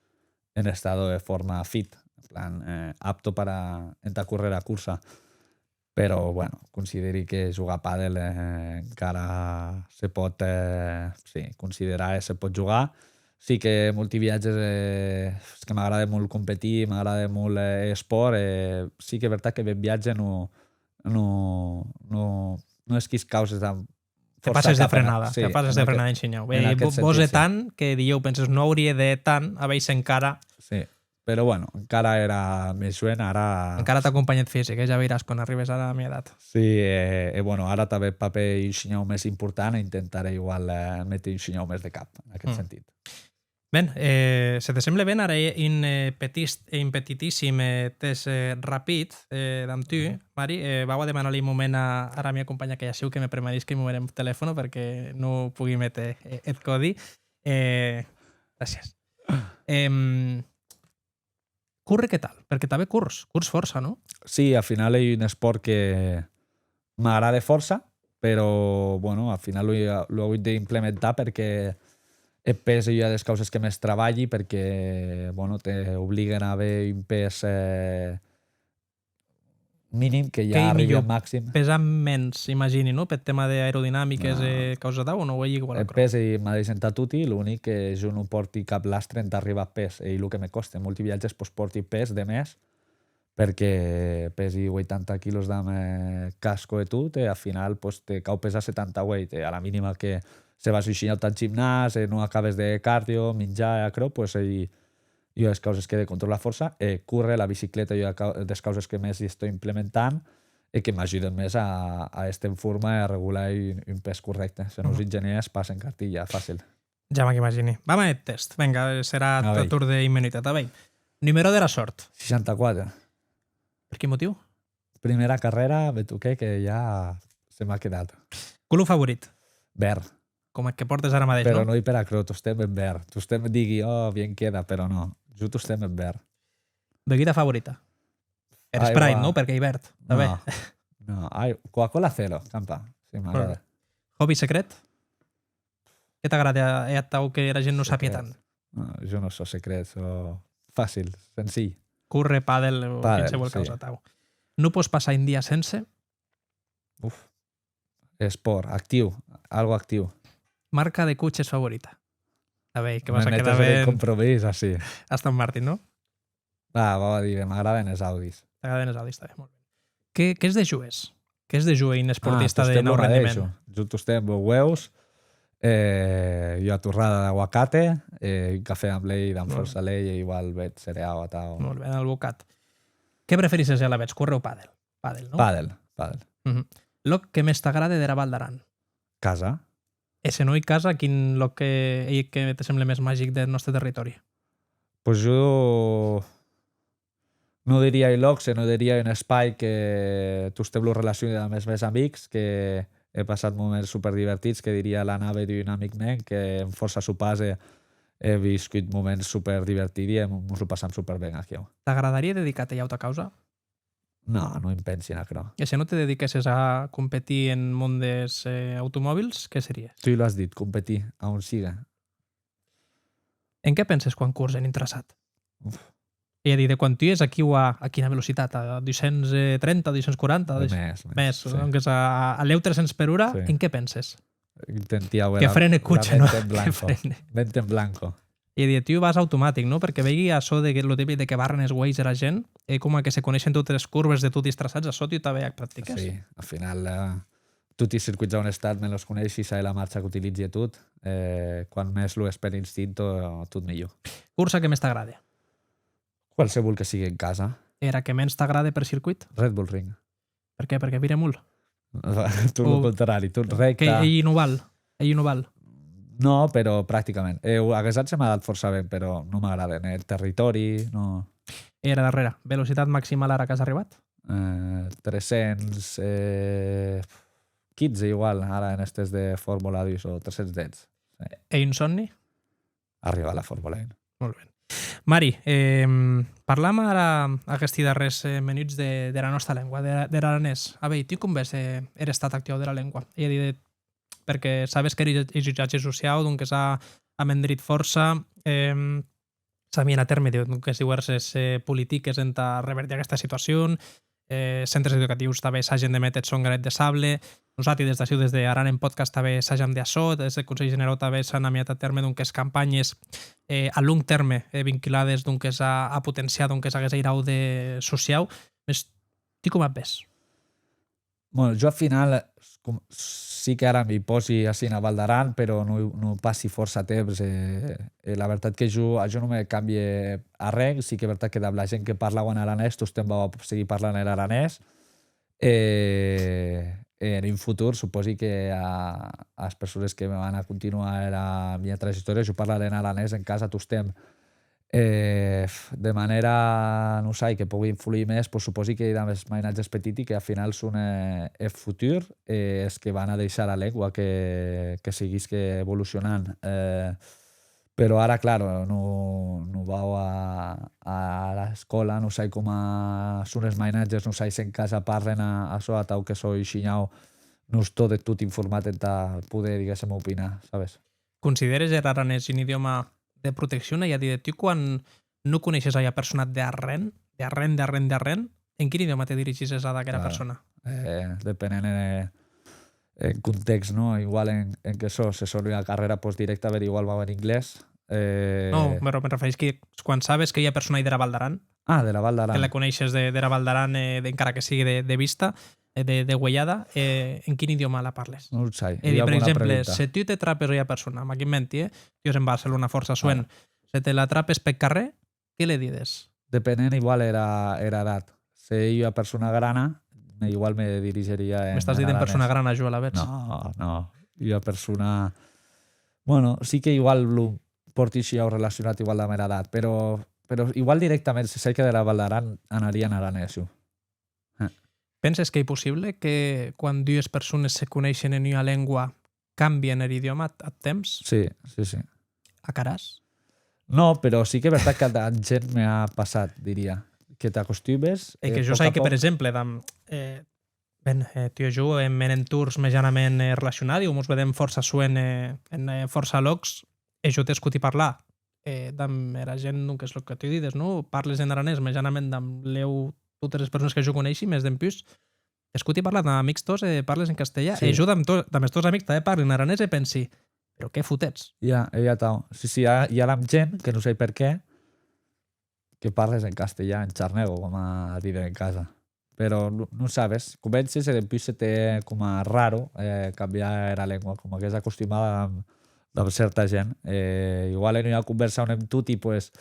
en estado de forma fit, en plan, eh, apto para entà córrer era cursa. Però, bueno, consideri que jugar a pàdel, eh, encara se pòt, eh, sí, considerar e se pòt jugar. Sí que molti viatges, eh, es que m'agrade molt competir, m'agrade molt, eh, espòrt, e sí que vertat que bèth viatge non, non, non, non esquís causes damb Te passes de frenada, te passes de frenada un shinhau. Eh, vòs e tant que dilhèu penses, non aurie de tant, a veir se encara. Sí, però bueno, encara èra mès joen, ara... Encara t'acompanhe eth fisic, eh? Ja veiràs quan arribes ara mia edat. Sí, e, e bueno, ara tanben papè un shinhau mès important e intentarè igual, eh, méter un shinhau mès de cap, en aquest sentit. Ben, eh, se te semble ben, ara hè un, eh, petit, un petitissim, eh, test, eh, rapid, eh, damb tu, Mari. Eh, vau a demanar-li un moment a, ara mia companha que i aciu que me premanisque un moment eth telèfon perque non pogui méter, eh, eth còdi. Eh, gràcies. Em, córrer qué tal? Perque tanben cors, cors fòrça, non? Sí, al final ei un espòrt que m'agrade fòrça, però, bueno, al final lo, lo è agut d'implementar perque eth pes ei ua des causes que mès trabalhi, perque, bueno, te obliguen a aver un pes, eh, minim que ja arribi al maxim. Pesar mens, imagini, non? Peth tema d'aerodinamiques e causes atau, o non? O ei igual aquerò? Eth pes ei madeish entà toti, l'unic que jo non pòrti cap lastre entà arribar ath pes, ei lo que me còste. Molti viatges, pues, pòrti pes de mès, perque pesi ueitanta quilos damb, eh, casco e tot, e al final, pues, te cau pesar setanta ueit, e a la minima que se vas un shinhau tath gimnàs e non acabes de cardio, minjar e aquerò, pues, ei ua des causes que è de controlar fòrça, e córrer, la bicicleta, ua cau-, des causes que mès estò implementant e que m'ajuden mès a, a èster en forma e a regular un, un pes corrècte. Se non, es ingenièrs passen cartilha, facil. Ja m'ac imagini. Vam a eth test. Venga, serà a torn d'un minut. A veir. Numerò dera sòrt. Seishanta-quate. Per quin motiu? Primera carrèra, me toquèc e ja se m'a quedat. Color favorit? Verd. Coma que pòrtes ara madeish, non? Però non ei per aquerò, tostemp eth verd. Tostemp digui, oh, bien queda, però non. Jo tostemp eth verd. Beguda favorita? Er Sprite, non? Perque ei verd, tanben. No, no. Ai, Coca-Cola Zero, campa. Sí, m'agrada. Hobby secret? Qué t'agrade e atau que era gent non sàpie tant? No, jo non sò secret, sò facil, senzilh. Córrer, pàdel o quinsevolh causa atau. Non pòs passar un dia sense? Uf. Espòrt, actiu, algo actiu. Marca de coches favorita? A veir, que vas a quedar ben. Me metes en compromís, así. Aston Martin, non? Ah, vau a díder, m'agraden es Audis. T'agraden es Audis, tanben, molt ben. Qué, qué es de joes? Qué es de joer un esportista de naut rendiment? Ah, tostemp lo madeish. Jo tostemp ueus, eh, ua torrada d'aguacate, eh, un cafè damb lei, damb fòrça lei, e igual bèth cereau atau. Molt ben, albocat. Qué preferisses alavetz, córrer o pàdel? Pàdel, non? Pàdel, pàdel. Mhm. Lòc que mès t'agrade dera Val d'Aran? Casa. E se non ei casa, quin lòc que, ei que te semble mès magic deth nòste territòri? Pues jo non diria un lòc, senon diria un espai que tostemp lo relacioni damb es mèns amics, que è passat moments superdivertits, que diria l'anada d'un amic mèn, que en fòrça sopars è, è viscut moments superdivertidi e mos lo passam superben aquiu. T'agradarie dedicar-te a ua auta causa? No, non i pensi en aquerò. E se non te dediquèsses a competir en mon des, eh, automobils, qué series? Tu lo as dit, competir, a on sigue. En qué penses quan cors en un traçat? Uf. Ei a díder, quan tu ès aquiu a, a quina velocitat? A dus cents trenta, dus cents quaranta? Mès, mès, mès, sí. Donques a, a lèu tres cents per ora, sí, en qué penses? Intenti auer la, la ment en blanco. Que frene eth coche, non? Que frene. Ment en blanco. E a díder, tu vas automatic, non? Perque veigui açò de que, lo típic de que barren es uelhs era gent, e coma que se coneishen totes es corbes de toti es traçats, açò tu tanben ac practiques? Sí, al final, eh, toti es circuits a on è estat me los coneishi, sai la marcha qu'utilizi e tot. Eh, quan mès lo hès per instinto, tot milhor. Corsa que mès t'agrade? Qualsevol que sigue en casa. Era que mens t'agrade per circuit? Red Bull Ring. Per qué? Perque vire molt? Tot lo contrari, tot recte. Que ei un oval? Ei un oval? No, però practicament. Eh, aguest an se m'a dat fòrça ben, però non m'agraden, eh, eth territòri, no. E era darrèra, velocitat maximala ara qu'as arribat? Eh, tres cents, eh, quinze igual, ara en estes de Fórmula dus o tres cents dètz. Sí. Ei un sòmni? Arribar a la Fórmula un. Molt ben. Mari, em, parlam ara, aguesti darrèrs, eh, menuts de, dera nòsta lengua, de, der aranés. A veir, tu com ves, eh, er estat actuau dera lengua? Ei a díder, perque sabes qu'er usatge sociau, donques, a, a mendrit fòrça, em, s'an miat a tèrme, donques, diuèrses, eh, politiques entà revertir aguesta situacion, eh, centres educatius tanben sagen de méter eth sòn granet de sable. Nosati, des d'aciu, des de Aran en Podcast, tanben sajam de açò. Des deth Conselh Generau tanben s'an amiat a tèrme, donques, campanhes, eh, a long tèrme, eh, vinculades, donques, a, a potenciar, donques, aguest airau de sociau. Mès tu com ac ves? Bueno, jo al final, com, sí que ara m'i pòsi ací ena Val d'Aran, però non, non passi fòrça temps, e, e la vertat que jo, a jo non me cambie arren. Sí que vertat que dab la gent que parlauen aranés, tostemp vau a seguir parlant er aranés, e, e en un futur supòsi que a, as persones que me van a continuar era mia trajectòria, jo parlarè en aranés en casa tostemp. Eh, de manèra, non sai, que pogui influir mès, pues, supòsi que damb es mainatges petiti, que al final son, eh, eth futur, e es que van a deishar era lengua que, que siguisque evolucionant. Eh, Però ara, claro, non, non vau a, a, a l'escòla, non sai coma son es mainatges, non sai se en casa parlen a, açò, atau que soi shinhau, non estó de tot informat entà poder, diguéssem, opinar, sabes? Considères er aranés un idiòma de proteccion? Ei a díder, tu quan non coneishes a ua persona de arren, de arren, de arren, de arren, en quin idiòma te dirigisses ad aquera persona? Eh, depenent, eh, en contèxt, non? Igual en, en que sò, se sò en ua carrèra postdirecta, ben igual vau en inglés. Eh, Non, però me referís que quan sabes que ua persona ei dera Val d'Aran, Ah, dera Val d'Aran. Que la coneishes de, dera Val d'Aran, eh, de, encara que sigue de, de vista, eh, de, de uelhada, eh, en quin idiòma la parles? Non lo sai, ei ua bona pregunta. E, per exemple, se tu te trapes ua persona, m'ac inventi, eh, tu ès en Barcelona fòrça soent, se te la trapes peth carrèr, qué le dides? Depenent igual era, era edat. Se ei ua persona grana, me, igual me dirigiria en aranés. M'estàs dident persona grana, jo, alavetz? No, no. Ua persona... Bueno, sí que igual lo pòrti shinhau relacionat igual damb era edat, però, però igual directament, se sai que dera Val d'Aran, anaria en aranés, jo. Eh. Penses qu'ei possible que quan dues persones se coneishen en ua lengua cambien er idiòma ath, ath temps? Sí, sí, sí. Ac haràs? No, però sí que vertat que damb gent me a passat, diria. Que t'acostumes, E que eh, jo pòc sai a que, pòc. Per exemple, damb, eh, ben, eh, tu e jo èm en entorns mejanament, eh, relacionadi, o mos vedem fòrça soent, eh, en, eh, fòrça lòcs, e jo t'escoti parlar, eh, damb era gent, donques, lo que tu dides, non? Parles en aranés mejanament damb lèu totes es persones que jo coneishi, mès dempús t'escoti parlar damb amics tòs e parles en castelhan. Sí. E jo damb to-, damb es tòs amics tanben parli en aranés e pensi, però qué fotets? Ja, ei atau. Sí, sí, i a, i a damb gent que non sai per qué, que parles en castelhan, en charnego, coma diden en casa. Però non, non sabes, comences e dempús se te hè coma raro, eh, cambiar era lengua, coma qu'ès acostumada damb, damb cèrta gent. Eh, igual en ua convèrsa on èm toti, pues,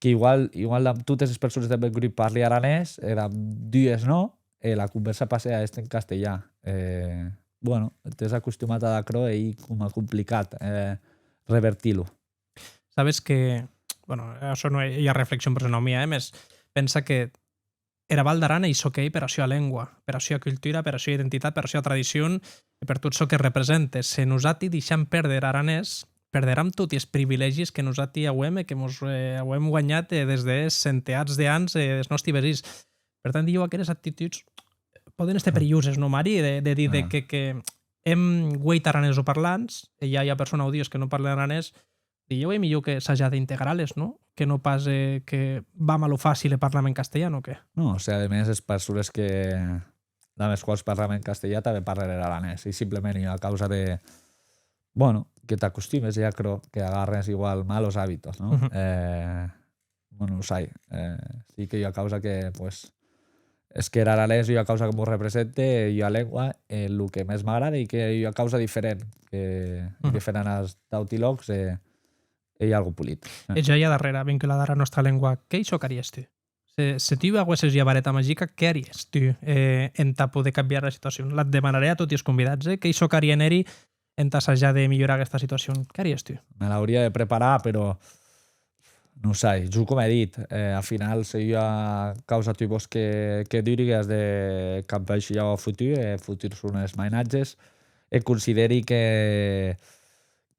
que igual, igual damb totes es persones deth mèn grop parli aranés, e damb dues non, e la convèrsa passe a èster en castelhan. Eh, bueno, t'ès acostumat ad aquerò e ei coma complicat, eh, revertir-lo. Sabes que, bueno, açò non ei ua reflexion personau mia, eh, mès pensa que era Val d'Aran ei çò qu'ei pera sua lengua, pera sua cultura, pera sua identitat, pera sua tradicion e per tot çò que represente. Se nosati deisham pèrder er aranés, perderam toti es privilègis que nosati auem e que mos, eh, auem guanhat, eh, des de centeats de ans, eh, des nòsti vesins. Per tant, dilhèu aqueres actituds pòden èster perilhoses, non, Mari? De, de díder que, que èm ueit aranesoparlants e i a ua persona o dues que non parlen aranés, dilhèu ei milhor que sajar d'integrar-les, non? Que non pas, eh, que vam a lo facil e parlam en castelhan, o qué? Non, o sea, ademès, es persones que, damb es quaus parlam en castelhan tanben parlen er aranés. Ei simplement ua causa de, bueno, que t'acostumes, e aquerò, que agarres igual malos hábitos, non? Eh, bueno, non sai. Eh, sí qu'ei ua causa que, pues, es qu'er aranés ei ua causa que mos represente, ei ua lengua, e lo que mès m'agrade ei qu'ei ua causa diferent, que diferent as d'auti lòcs, e ei algo polit. Eh. E ja ua darrèra, vinculada ara nòstra lengua, qu'ei çò qu'haries tu? Se, se tu aguesses ua vareta magica, qué haries tu, eh, entà poder cambiar era situacion? L'ac demanarè a toti es convidats, eh? Qu'ei çò qu'harien eri entà sajar de milhorar aguesta situacion? Qué haries tu? Me l'auria de preparar, però non sai, jo com è dit, eh, ath final, se ua causa tu vòs que, que duri, as de campar aicí au futur, e futur son es mainatges, e consideri que,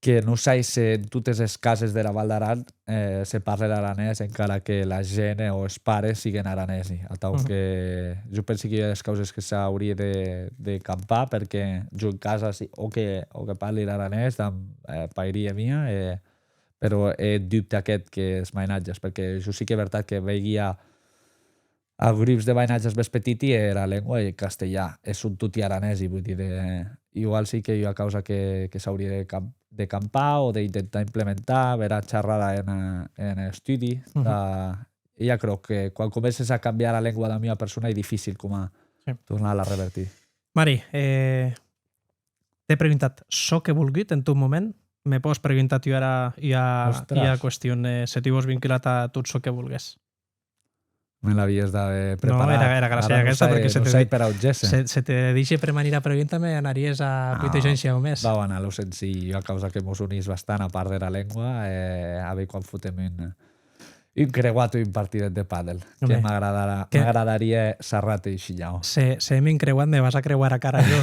que non sai se en totes es cases dera Val d'Aran, eh, se parle er aranés, encara que la gent o es pares siguen aranesi. Atau que jo pensi que ua des causes que s'aurie de, de campar, perque jo en casa, si, o que, o que parli er aranés damb, eh, pairia mia, e, però è dubte aqueth que es mainatges, perque jo sí que vertat que veigui a, a grops de mainatges mès petiti e era lengua ei castelhan, e son toti aranesi, voi díder, igual sí qu'ei ua causa que, que s'aurie de cam-, de campar o d'intentar implementar, bèra charrada en, en estudi, tà, e ja crec que quan comences a cambiar era lengua damb ua persona ei dificil coma tornar-la a revertir. Mari, eh, t'è preguntat çò qu'è volgut en tot moment, me pòs preguntar tu ara ua, ua qüestion, eh, se tu vòs vinculat a tot çò que volgues. Me l'auies d'auer preparat. Non, era, era gràcia d'aguesta, perque se te, se, se te dèishe premanir era pregunta, me anaries a putejar un shinhau mès. Vau anar a lo senzilh, ua causa que mos unís bastant, a part dera lengua, e a veir quan fotem un, un creuat o un partidet de pàdel, que m'agradarie sarrar-te un shinhau. Se, se hèm un creuat, me vas a creuar era cara jo.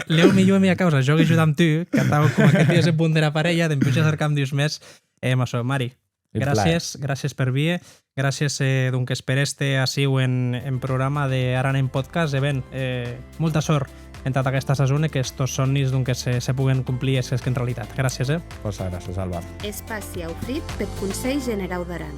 Lèu milhor ua causa, jògui jo damb tu, qu'atau, coma que tu ès eth bon dera parelha, dempús ja cercam dus mès, E amb açò, Mari, Un plaer. Gràcies, gràcies per vier. Gràcies, eh, donques, per èster aciu en, en programa de Aran en Podcast. E ben, eh, molta sòrt entad aquesta sason e qu'estos sòmnis, donques, se, se poguen complir e s'hèsquen realitat. Gràcies, eh? Fòrça gràcies, Alba. Espaci aufrit peth Conselh Generau d'Aran.